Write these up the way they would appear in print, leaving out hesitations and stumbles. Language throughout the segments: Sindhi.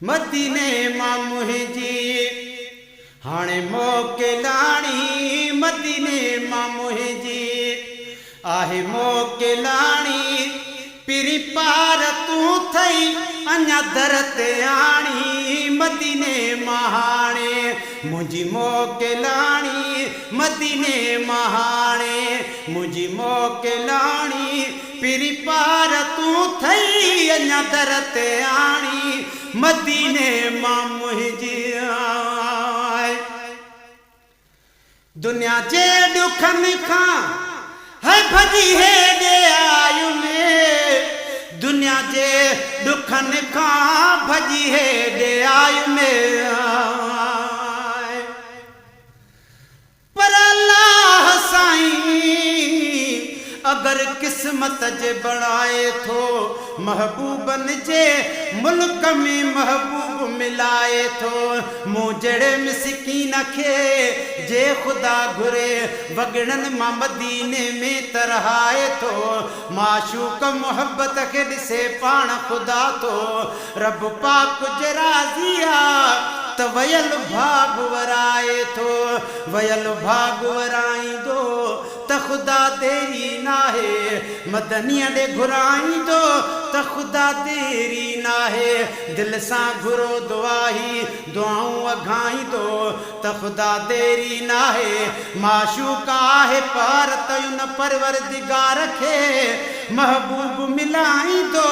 مديني مان منهنجي هاڻي موڪلاڻي مديني مان منهنجي آهي موڪلاڻي پرين پار تون ٿئي اڃا در تي آڻي مديني مان هاڻي منهنجي موڪلاڻي مديني مان هاڻي منهنجي موڪلاڻي پرين پار تون ٿئي اڃا در تي آڻي مديني مان منهنجي آء دنيا جي ڏکن کان هي ڀڄي هيڏي آيم دنيا جي ڏکن کان ڀڄي هيڏي آيم آء پر الله سائين اگر قسمت جي بڻائي ٿو محبوبن جي ملڪ ۾ محبوب ملائي ٿو مون جهڙي مسڪين کي جي خدا گهري وڳڻن مان مديني ۾ ترهائي ٿو معشوق محبت کي ڏسي پاڻ خدا ٿو رب پاڪ جي راضي آ ته ويل ڀاڳ ورائي ٿو، ويل ڀاڳ ورائيندو ته خدا ديري ناهي، مدنيء ڏي گهرائيندو ته خدا ديري ناهي، دل سان گهرو دعا هي دعائون اگهائيندو ته خدا ديري ناهي، معشوق آهي پار ته ان پروردگار کي محبوب ملائيندو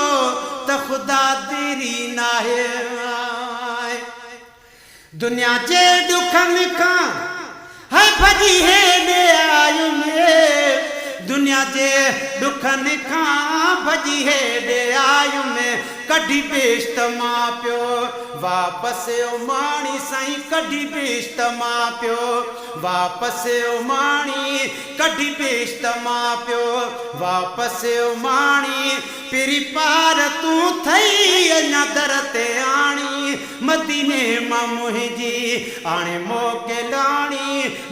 ته خدا ديري ناهي. دنيا جي ڏکن کان هي ڀڄي هيڏي آيم دنيا جي ڏکن کان ڀڄي هيڏي آيم ڪڍي بهشت مان پيو واپس اماڻي سائين ڪڍي بهشت مان پيو واپس اماڻي ڪڍي بهشت مان پيو واپس اماڻي پرين پار تون ٿئي اڃا در تي آڻي مديني مان منهنجي هاڻي موڪلاڻي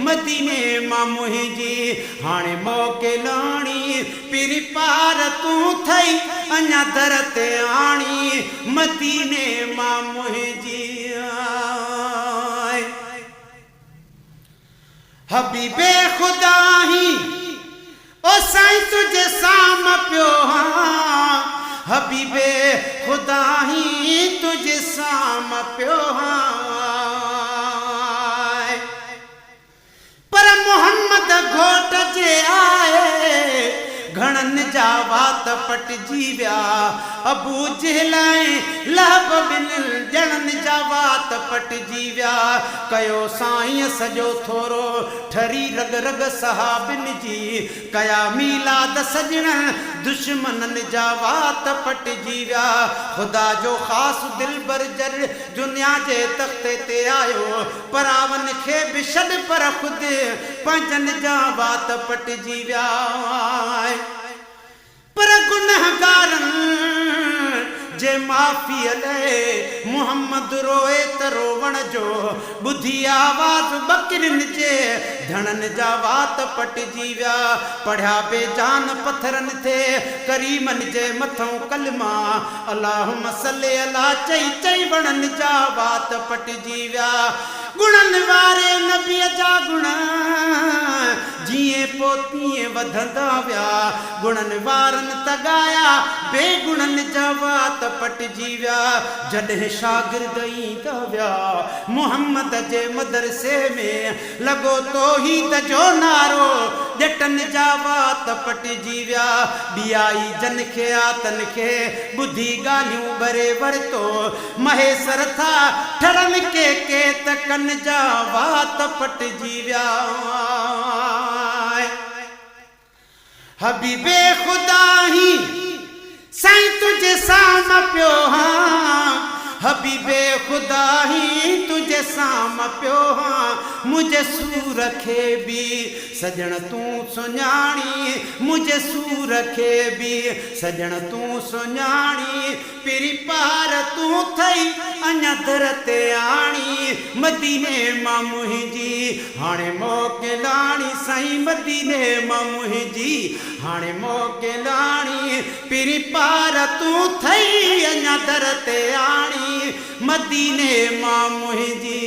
مديني مان منهنجي هاڻي موڪلاڻي پرين پار تون ٿئي اڃا در تي آڻي مديني مان منهنجي حبيب خدا هين او سائين تنهنجي سام پيو هان حبيب خدا هين تنهنجي سام پيو هان پر محمد گهوٽ جي آئي گهڻن جا وات پٽجي ويا. ابو جهل ۽ لهب ٻن ڄڻن جا وات پٽجي ويا. ڪيو سائينء سڄو ٿورو ٺري رڳ رڳ صحابين جي. ڪيا ميلاد سڄڻن دشمنن جا وات پٽجي ويا. خدا جو خاص دلبر جر دنيا جي تختي تي آيو. پراون کي به ڇڏ پر خود پنهنجن جا وات پٽجي ويا پر گنهگارن جي معافيء لئه محمد روئي ته روئڻ جو ٻڌي آواز ٻڪرين جي ڌڻن جا وات پٽجي ويا پڙهيا بي جان پٿرن ٿي ڪريمن جي مٿئون ڪلما اللهم صلي علا چئي چئي وڻن جا وات پٽجي ويا گڻن واري نبيء جا گڻ جيئن پوء تيئن وڌندا ويا گڻن وارن ته ڳايا بي گڻن جا وات پٽجي ويا جڏهن شاگرد ايندا ويا محمد جي مدرسي ۾ لڳو توحيد جو نعرو، ڄٽن جا وات پٽجي ويا، ٻيائي جن کي آ تن کي، ٻڌي ڳالهيون ٻري ورتو، مهيسر ٿا ٺرن ڪي ڪي ته ڪن جا وات پٽجي ويا. حبيب خدا هين سائين تنهنجي سام پيو هان حبيب خدا هين تنهنجي سام پيو هان منهنجي سور کي به سڄڻ تون سڃاڻي منهنجي سور کي به سڄڻ تون سڃاڻي پرين پار تون ٿئي اڃا در تي آڻي مديني مان منهنجي هاڻي موڪلاڻي سائين مديني مان منهنجي هاڻي موڪلاڻي پرين پار تون ٿئي اڃا در تي آڻي. مديني مان منهنجي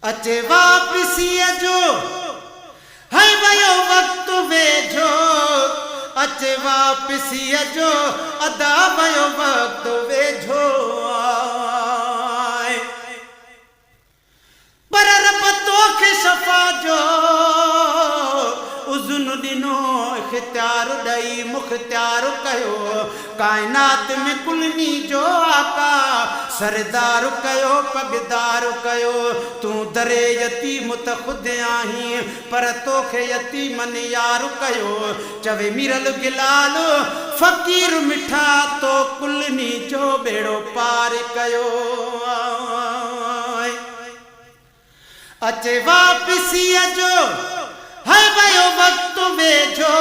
اچي واپسيء جو هي ويو وقت ويجهو اچي واپسيء جو ادا ويو وقت ويجهو آء. پر رب توکي شفا جو اذن ڏنو، اختيار ڏئي مختيار ڪيو، ڪائنات ۾ ڪلني جو آقا سردار ڪيو، پڳدار ڪيو، تون در يتيم ته خود آهين، پر توکي يتيمن يار ڪيو، چوي ميرل گلال فقير مٺا تو ڪلني جو ٻيڙو پار ڪيو. اچي واپسيء جو هي ويو وقت ويجهو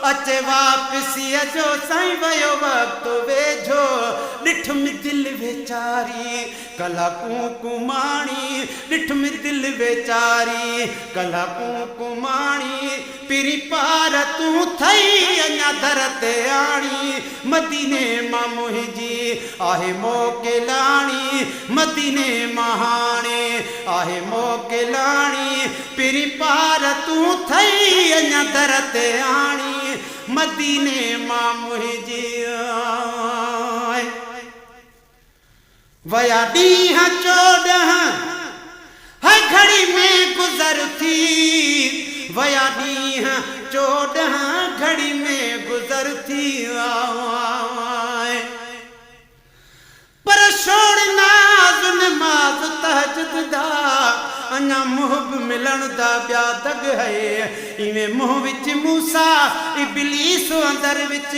اچي واپسيء جو سائين ويو وقت ويجهو ڏٺم دل ويچاري ڪلا ڪون ڪماڻي ڏٺم دل ويچاري ڪلا ڪون ڪماڻي پرين پار تون ٿئي اڃا در تي آڻي مديني مان منهنجي آهي موڪلاڻي مديني مان هاڻي آهي موڪلاڻي پرين پار تون ٿئي اڃا در تي آڻي مديني مان منهنجي آهي. ويا ڏينهن 14 هر گهڙي ۾ گذر ٿي ويا ڏينهن 14 گهڙي ۾ گذر ٿي پر ڇوڙ ناز نماز تهجد دا اڃا محب ملڻ دا ٻيا دڳ هي ایویں منهن وچ موسيٰ ابليس اندر وچ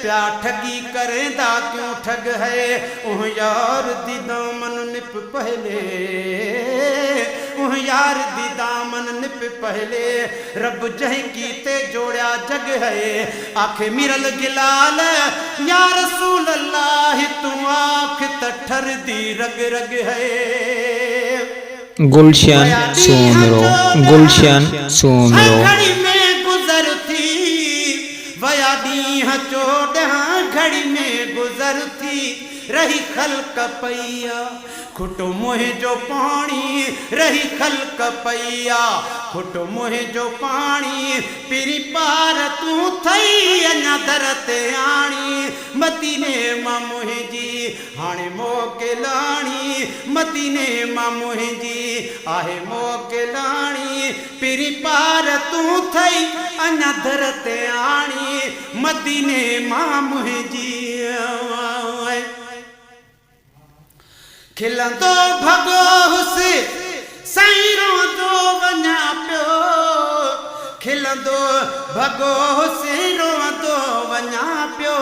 پيا ٺڳي ڪريندا ڪيون ٺڳ هي اوه يار the دامن نپ پهلي اوه يار the دامن نپ پهلي رب جنهن ڪيتي جوڙيا جڳ هي آکي ميرل گلال يا رسول الله تون آک ته ٺر the رڳ رڳ هي. گلشن ويا ڏينهن سومرو 14 گلشن هر سومرو. گهڙي ۾ گذر ٿي ويا ڏينهن 14 گهڙي ۾ گذر ٿي رهي خلق پئي آ کٽو منهنجو پاڻي رهي خلق پئي آ کٽو منهنجو پاڻي پرين پار تون ٿئي اڃا در تي آڻي مديني مان منهنجي هاڻي موڪلاڻي مديني مان منهنجي آهي موڪلاڻي پرين پار تون ٿئي اڃا در تي آڻي مديني مان منهنجي کلندو ڀڳو هوس سائين روئندو وڃان پيو کلندو ڀڳو هوس روئندو وڃان پيو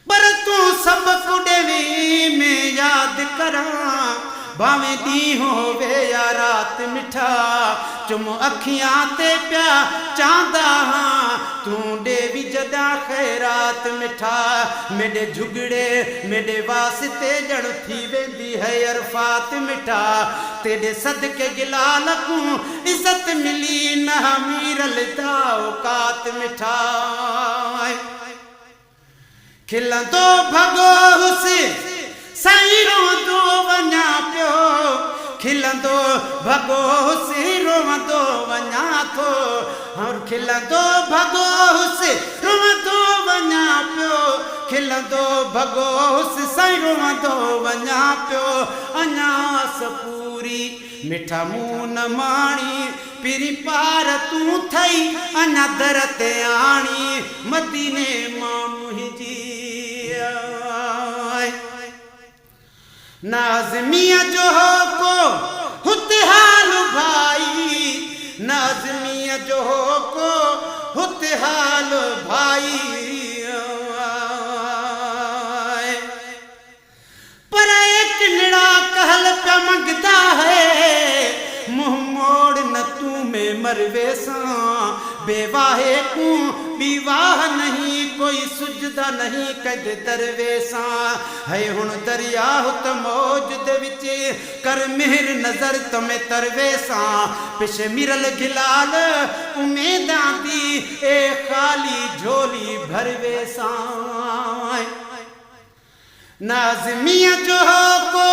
پر تون سبق ڏيوين ۾ ياد ڪران ڀانوين ڏينهن هووي يا رات مٺا چم اکيان تي پيا چاندا هان تون ڏيوي جڏان خيرات مٺا ميڏي جهڳڙي ميڏي واسطي ڄڻ ٿي ويندي هي عرفات مٺا تيڏي صدقي گلال ڪون عزت ملي نه ميرل دا اوقات مٺا. کلندو ڀڳو هوس سائين روئندو وڃان پيو کلندو ڀڳو هوس روئندو وڃان ٿو کلندو ڀڳو هوس روئندو وڃان پيو کلندو ڀڳو هوس سائين روئندو وڃان پيو اڃا آس پوري مٺا مون نه ماڻي پرين پار تون ٿئي اڃا در تي آڻي مديني مان منهنجي آء ناظميء جو هو ڪو هت حال ڀائي ناظميء جو هو ڪو هت حال ڀائي آء. پر اي ڪنڙا ڪهل پيا منگدا هي، منهن موڙ نه تون مين مر ويسان، بي واهي ڪون ٻي واهه نهين ڪوئي سجدا نہیں ڪندي درويسان هي هڻ درياهه ته موج the وچ ڪر مهر نظر ته مين ترويسان پڇ ميرل گلال اميدان the اي خالي جهولي ڀرويسان ناظميء جو هو ڪو.